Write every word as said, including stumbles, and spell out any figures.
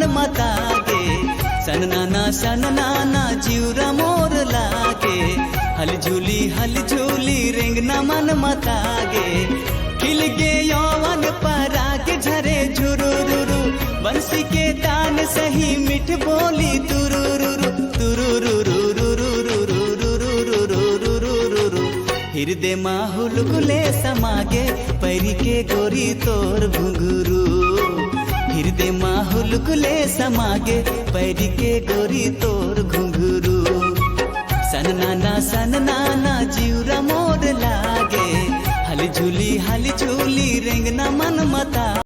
मतागे। सननाना सननाना जिउरा मोर लागे, हलझुली हलझुली रेंगना मन मतागे। खिल गे यौवन पराग झरे झुरुरुरु, बंसी के तान सही मिठ बोली तुरुरुरु, तुरुरुरु। हिरदे मा हुलुकुले समागे, पैरी के गोरी तोर घुंघरू। हिरदे मा हुलुकुले समागे, पैरी के गोरी तोर घुंघरू। सननाना सननाना जिउरा मोर लागे, हलझुली हलझुली रेंगना मन मता